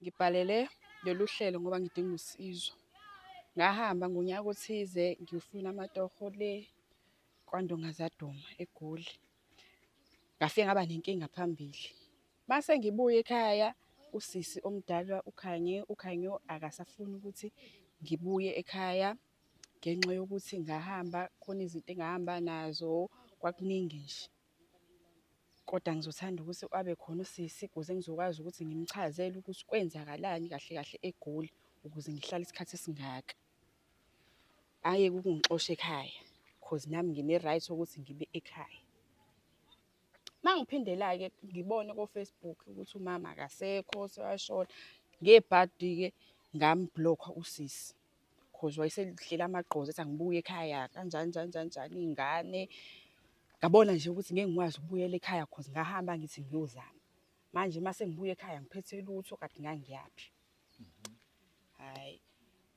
Ngibhalele lolu hlelo ngoba ngidinga usizo. Ngahamba ngonyaka othize ngiyofuna amatoho le kwaNdongazaduma eGoli. Ngafike ngaba nenkinga phambili. Mase ngibuya ekhaya usisi omdala uKhanye, uKhanyo akasafuni ukuthi ngibuye ekhaya ngenxa yokuthi ngahamba khona izinto engahamba nazo, kwakuningi nje. Kodwa ngizothanda ukuthi abe khona usisi ukuze ngizokwazi ukuthi ngimchazele ukuthi kwenzakalani kahle kahle eGoli ukuze ngihlale isikhathi esingaka. Ayeke ukungixosha ekhaya cause nami ngine-right yokuthi ngibe ekhaya. Uma ngiphindela-ke ngibone ko-Facebook ukuthi umama akasekho sewashona. Ngebhadi-ke ngam-block-a usisi cause wayesedlela amagqozi ethi angibuye ekhaya kanjani njani njani njani iy'ngane. Ngabona nje ukuthi ngeke ngikwazi ukubuyela ekhaya cause ngahamba ngithi ngiyozama. Manje uma sengibuya ekhaya angiphethe lutho kade ngangiyaphi. Hhayi,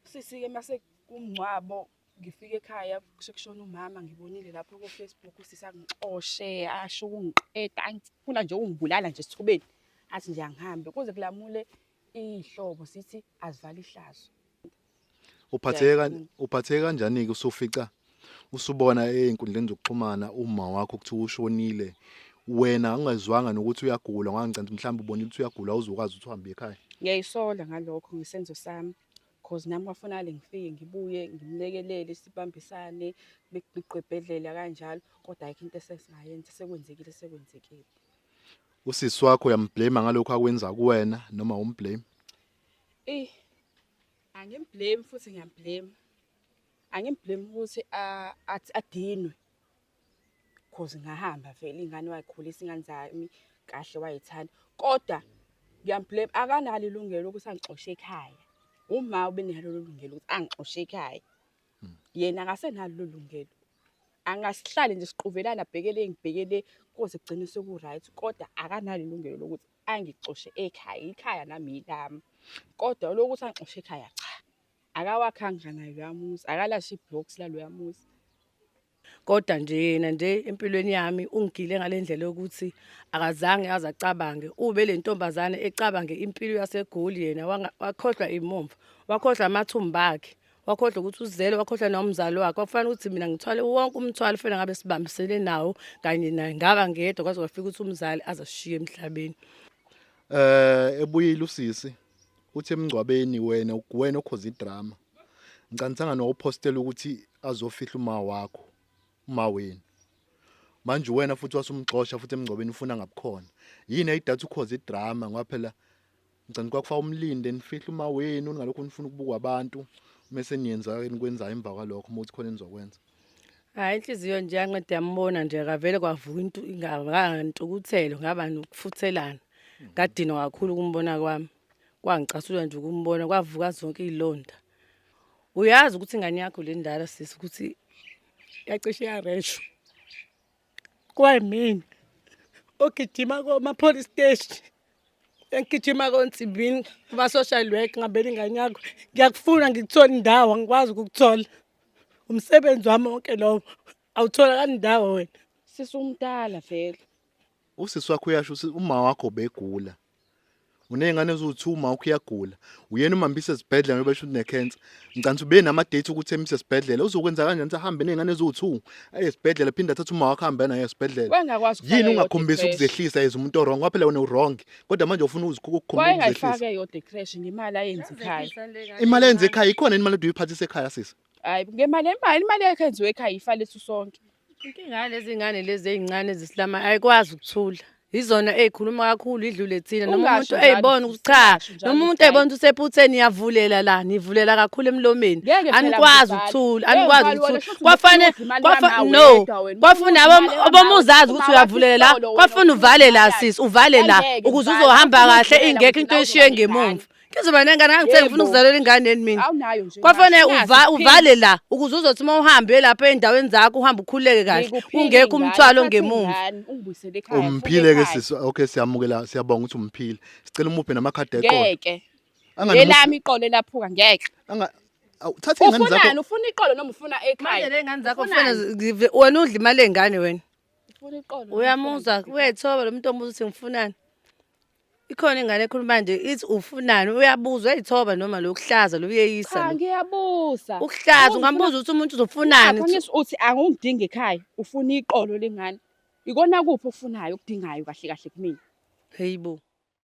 usisi-ke mase kumngcwabo ngifike ekhaya sekushona umama ngibonile lapho ko-Facebook usisi angixoshe asho ukungiqeda angifuna nje ukungibulala nje esithubeni athi nje angihambe kuze kulamule iy'hlobo sithi azivale ihlazo. Uphatheke uphatheke kanjani-ke usufica usubona ey'nkundleni zokuxhumana uma wakho kuthiwa ushonile wena ungezwanga nokuthi uyagula ngoba ngicabanga ukuthi mhlawumbe ubonile ukuthi uyagula awuzokwazi ukuthi uhambe ekhaya. Ngiyayisola ngalokho ngesenzo sami cause nami kwafunakale ngifike ngibuye ngimlekelele sibambisane bekuqibhedlela kanjalo kodwa ayikho into esesingayenza sekwenzekile sekwenzekile. Usisi wakho uyamblame ngalokho akwenza kuwena noma umblame? Eh angimblame futhi ngiyamblame. Angimblame ukuthi athi adinwe cause ngahamba vele ingane wayikhulisa ingane zami kahle wayithanda kodwa ngiyamblame akanalo ilungelo lokuthi angixoshe ekhaya. Uma ubenalo lelo lungelo ukuthi angixoshe ekhaya. Yena akasenalo lelo lungelo. Angasihlale nje siquvelana abheke le ngibheke le koze kugcine seku-right kodwa akanalo ilungelo lokuthi angixoshe ekhaya. Ikhaya nami yilami. Kodwa lokuthi angixoshe ekhaya cha. Akawakhanga naye loya muzi, akalashi ibhokisi laloya muzi. Kodwa nje yena nje empilweni yami ungigile ngale ndlela yokuthi akazange aze acabange ube le ntombazane ecabange impilo yaseGoli yena wakhohlwa imumva wakhohlwa amathumba akhe wakhohlwa ukuthi uzele wakhohlwa nomzali wakhe kwakufanele ukuthi mina ngithwale wonke umthwalo fanele ngabe sibambisene nawo kanye naye ngaba ngedwa kwaze kwafika ukuthi umzali azashiye emhlabeni. Eh ebuyile usisi uthi emngcwabeni wena wena okhoza idrama. Ngicabanga nowuphostela ukuthi azofihla uma wakho uma wenu. Manje wena futhi wasumxosha futhi emngcwabeni ufuna ngabukhona. Yini ayidatha ukhoza idrama ngoba phela ngicabanga kwakufaka umlinde nifihle uma wenu ningalokhu nifuna ukubukwa abantu mese niyenza enikwenzayo emva kwalokho uma uthi khona enizokwenza. Hayi inhliziyo nje yanqeda yambona nje akavele kwavuka into ingantukuthelo ngaba nokufuthelana. Ngadinwa kakhulu ukumbona kwami. Kwangicasula nje ukumbona kwavuka zonke izilonda. Uyazi ukuthi ingane yakho le ndala sisi ukuthi yacishe yareshwa. Kwayimina ogijima koma-police station engigijima konsibini kuma-social work ngambela ingane yakho ngiyakufuna ngikuthola indawo angikwazi ukukuthola umsebenzi wami wonke lowo awutholakali ndawo wena. Sisi umdala vele. Usisi wakho uyasho ukuthi uma wakho begula Uney'ngane eziwu-two uma wakho uyagula. Uyena umhambisa esibhedlela ngoba esho ukuthi une-cancer. Ngicabanga ukuthi ubenama-date ukuthi emise esibhedlela. Uzokwenza kanjani ukuthi ahambe ney'ngane eziwu-two aye esibhedlela aphinde athathe uma wakho ahambe naye esibhedlela. Wayengakwazi ukufaka Yini eyodwa ungakhombisi i-creche. ukuzehlisa as umuntu o-wrong ngoba phela wena u-wrong kodwa manje ufuna ukukhombisa Wayengayifaki ukuzehlisa. eyodwa i-creche ngemali ayenza ekhaya. Imali ayenze ekhaya ikhona yini imali oduyiphathisa ekhaya sisi? Hayi ngemali imali imali yakhe enziwe ekhaya ifa lethu sonke. Inkinga yalezi ngane lezi ey'ncane ezisilama ayikwazi ukuthula. Yizona ey'khuluma kakhulu idlule thina noma Ungasho umuntu njalo ey'bona sisi, ukuthi cha ungasho njalo noma umuntu sisi, ey'bona ukuthi usephutheni niyavulela la nivulela kakhulu emlomeni. Ngeke phela Anikwazi ngivale. ukuthula Ngeke anikwazi ngivale wena, ukuthula. shuthi Kwafane ufuna ukudla imali kwafa kama no wedwa wena, ufuna kwafuna ukudla imali kama abomuzazi wena, ukuthi uma uyavulela la wakho isitolo wena, kwafuna ufuna uvale la imali yakhe. sisi uvale la Angeke ukuze ngivale, uzohamba ufuna kahle ukudlela ingekho into ukuze eshiye nawe uzoba nengane. ngemumva. Ngizoba nengane ngangithe ngifuna Yebo. ukuzalela ingane yini mina. Awunayo nje Kwafanele ingane. uva, Nazi uvale la ukuze uzothi uma uhambe lapha ey'ndaweni zakho uhambe ukhululeke kahle Ngikuphile ungekho ingane, umthwalo thatha ongemuva. ingane, ungibuyisele ekhaya, mfuna Umphile ke ekhaya. sisi. Okay siyamukela siyabonga ukuthi umphile. Sicela umuphe namakhadi eqolo. Ngeke. Angani Elami iqolo elaphuka ngeke. anga awu, thatha iy'ngane zakho. Ufunani? Ufuna iqolo noma ufuna Manje ekhaya? le ngane zakho Ufunani? ufuna wena udla imali ey'ngane wena. Ufuna iqolo noma Uyamuzwa ufuna uyayithoba lo muntu omuza ukuthi ngifunani. Ikhona ingane ekhuluma nje ithi ufunani uyabuza uyayithoba noma lokuhlaza lobuyeyisa Cha lo. ngiyabuza. Ukuhlaza ungambuza ukuthi umuntu uzofunani. Ngapha ngisho uthi angingidingi ekhaya, ufuna iqolo lengane. Ikona kuphi ofunayo okudingayo kahle kahle kumina? Hayibo.